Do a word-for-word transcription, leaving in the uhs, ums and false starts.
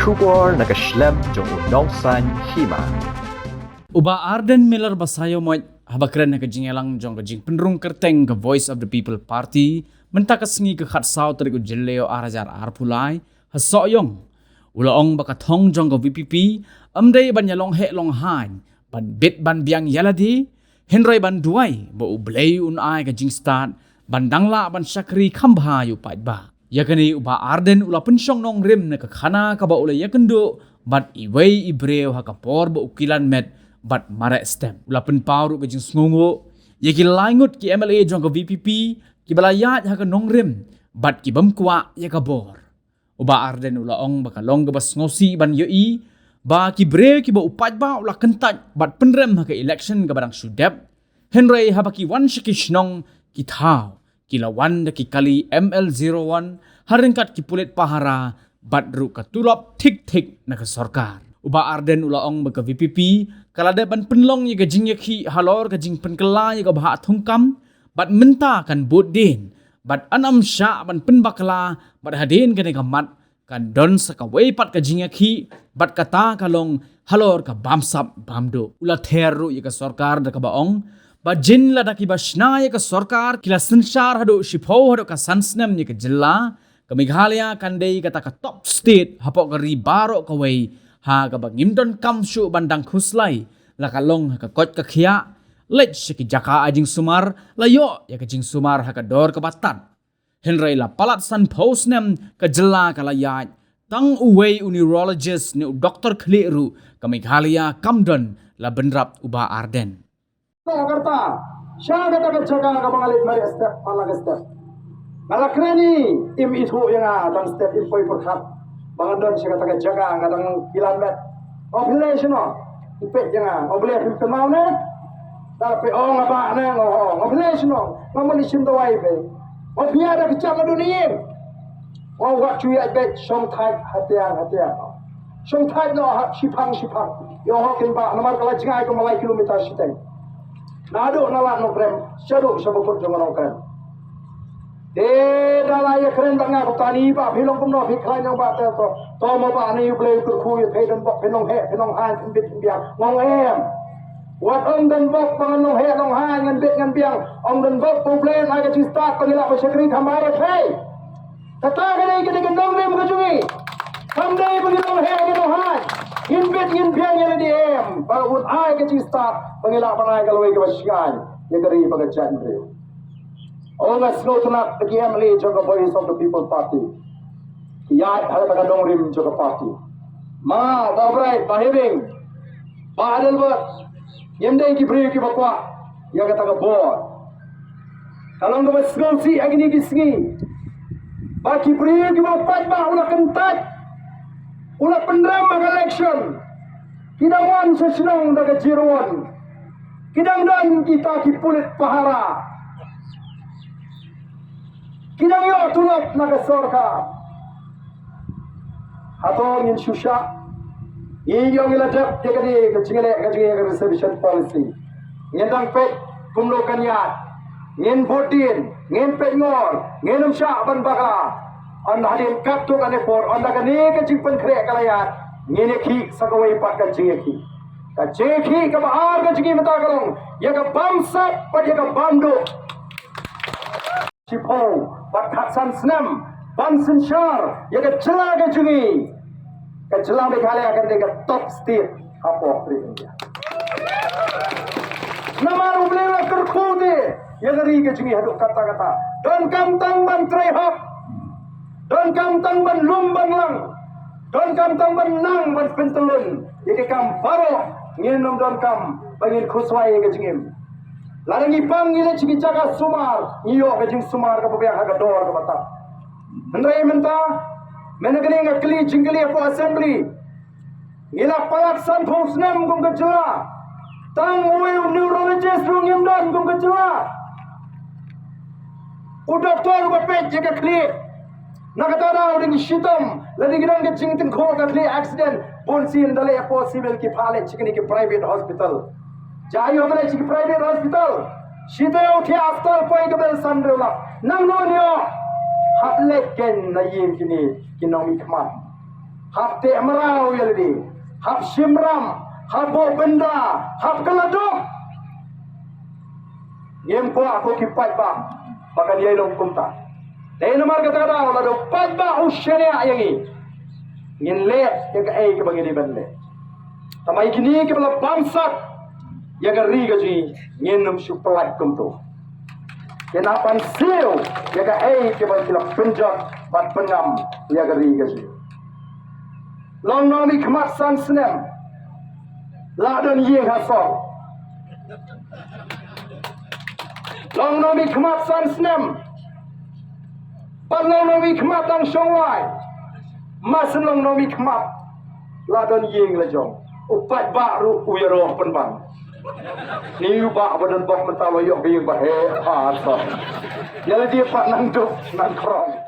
Khubor na ka shlem jong u Nongsaiñ Hima. U Bah Ardent Miller Basaiawmoit, haba kren ha ka jingïalang jong ka jingpynrung kyrteng ka Voice of the People Party mynta ka sngi ka khatsaw tarik u Jylliew ar hajar arphew lai ha Sohiong, u la ong ba ka thong jong ka V P P ym dei ban ïalong heh long haiñ, ban bit ban biang ïa lade, hynrei ban duwai ba U Blei un ai ka jingstad ban dang lah ban shakri kham bha ïa u paidbah. Ïa kane u Bah Ardent u la pynshong nongrim na ka khana kaba u la ïakynduh bad iwei i briew ha ka por ba u kilan met bad mareh step. U la pynpaw ruh ka jingsngewnguh ïa ki lai ngut ki M L A jong ka V P P kiba la ïaid ha ka nongrim bad ki bym kwah ïa ka bor. U Bah Ardent u la ong ba ka long kaba sngewsih ban ïohi ba ki briew kiba u paidbah u la kyntait bad pynrem ha ka election kaba dang shu dep, hynrei haba ki wan sha ki shnong ki thaw, ki la wan da ki kali M L zero one ha ryngkat ki pulit pahara bad ruh ka tulop thik thik na ka sorkar. U Bah Ardent u la ong ba ka V P P ka la dep ban pynlong ïa ka jingïakhih halor ka jingpynkylla ïa ka bhah thungkam, bad mynta kan bud dien bad yn ym shah ban pynbakla, bad hadien kane ka mat kan don sa kawei pat ka jingïakhih, bad kata ka long halor ka bamsap bamduk. U la ther ruh ïa ka sorkar da kaba ong ba jin lada kiba shna ïa ka sorkar ki la synshar haduh shiphew haduh ka san snem ïa ka jylla, ka Meghalaya kan dei kata ka top state hapoh ka ri baroh kawei ha kaba ngim donkam shuh ban dang khuslai, la ka long ha ka koit ka khiah, leit sha ki jaka ai jingsumar, la ïoh ïa ka jingsumar ha ka dor kaba tad. Hynrei la palat sanphew snem ka jylla ka la ïaid, tang uwei u neurologist ne u doktor khlieh ruh ka Meghalaya kam don, la bynrap u Bah Ardent. Jakarta, sha kata ka jaka kaba nga leit mareh step, pala ka step. Nga la kren, im ithuh ïa nga tang step, im poi pyrkhat ba ngan don sha kata ka jaka, nga dang kilan met. O phi leh shano? Phi peit ïa nga. O balei phim kynmaw ne? Tang phi ong nga bah ne, nga ong. O phi leh shano? Nga mut shim dawai phi. O phi ïa da ka jaka dun ïing. O wat shu ïaid beit, shong thait hatiang hatiang. Shong thait noh hap shiphang shiphang. Ïoh ho kin bah namar ka la jngai kumba lai kilometer shiteng. Naduh na Lad Nongkrem shaduh sha bakut jong Nongkrem. Te da la ïa kren bad nga, kumta ni bah phi long kumno, phi khlaiñ ïa u bah te to. To mo bah, ne U Blei u kyrkhu ïa phi, don bok phin long heh, phin long haiñ, phin bit phin biang. Nga ong em. Wat ong don bok ba ngan long heh long haiñ, ngan bit ngan biang. Ong don bok ba U Blei un ai ka jingstad ba ngi lah ban shakri kham bha ïa phi. Kata ka dei ka dei ka nongrim ka jong ngi. Kam dei ba ngi long heh ngi long haiñ, ngin bit ngin biang ïa lade em. Ba un ai ka jingstad ba ngi lah ban ai ka lawei kaba shngaiñ ïa ka ri bad ka jaitbynriew. Ong nga sngewtynnat ba ki M L A jong ka Voice of the People Party ki ïaid ha kata ka nongrim jong ka party. Ma Bah Bright, Bah Heming, Bah Adelbert, ngim dei ki briew kiba kwah ïa kata ka bor. Ka long kaba sngewsih ha kine ki sngi ba ki briew kiba u paidbah u la kyntait, u la pynrem ha ka election, ki dang wan sha shnong da ka Zero One. Ki dang don kita ki pulit pahara. Ki dang ïoh tulop na ka sorkar. Hato ngin shu shah? Ngi ïoh ngi la dep ïa kane ka jingïaleh ka jingïaleh ka reservation policy. Ngin dang peit kumno kan ïaid. Ngin bud dien, ngin peit ngor, ngin ym shah ban bakla. Ynda hadien katto katne por, ynda kane ka jingpynkhreh ka la ïaid, ngin ïakhih sa kawei pat ka jingïakhih. Ka jingïakhih kaba ar ka jong ngi mynta ka long ïa ka bamsap bad ïa ka bamduk. Shiphew bad khatsan snem ban synshar ïa ka jylla ka jong ngi. Ka jylla Meghalaya kan dei ka top state hapoh ri India. Namar U Blei u la kyrkhu te ïa ka ri ka jong ngi haduh katta katta. Donkam tang ban trei hok. Donkam tang ban lum ban lang. Donkam tang ban nang ban pyntyllun ïa ki kam baroh. Ngin ym donkam ba ngin khuslai ïa ka jingim. Lada ngi pang ngi leit sha ki jaka sumar, ngi ïoh ka jingsumar kaba biang ha ka dor kaba tad. Hynrei mynta, mynta kane nga kylli jingkylli hapoh assembly. Ngi la palat sanphew snem kum ka jylla. Tang uwei u neurologist ruh ngim don kum ka jylla. U doktor uba peit ïa ka khlieh. Na kata daw dang shitom, lada ki don ka jingtyngkhuh ka khlieh accident, bun sien da leh hapoh civil ki phah leit sha kine ki private hospital. Jia ïoh ba leit sha ki private hospital. Shi taïew thiah hospital poi ka bill san hynriew lak. Nangno ïoh? Hap leit kein na ïing kine ki nongmihkhmat. Hap teh mraw ïa lade. Hap shim ram. Hap buh bynda. Hap kylla duk. Ngim kwah ko ki paidbah ba kan ïai long kumta. Dei namar kata ka daw lada u paidbah u shaniah ïa ngi, ngin leh ïa kaei kaba ngi dei ban leh. Tangba ïa kine kiba la bamsap ïa ka ri ka jong ngi, ngin ym shu pyllait kumto. Kin hap ban siew ïa kaei kaba ki la pynjot bad pynngam ïa ka ri ka jong ngi. Long nongmihkhmat san snem, la don ïing ha sor. Long nongmihkhmat san snem, pat long nongmihkhmat dang shong wai. Mar shen long nongmihkhmat, la don ïing la jong. U paidbah ruh u ïaroh pynban. Ni u bah ba don bok mynta la ïoh ka ïing ba heh ha sor. Ïa lade pat nang duk nang khrong.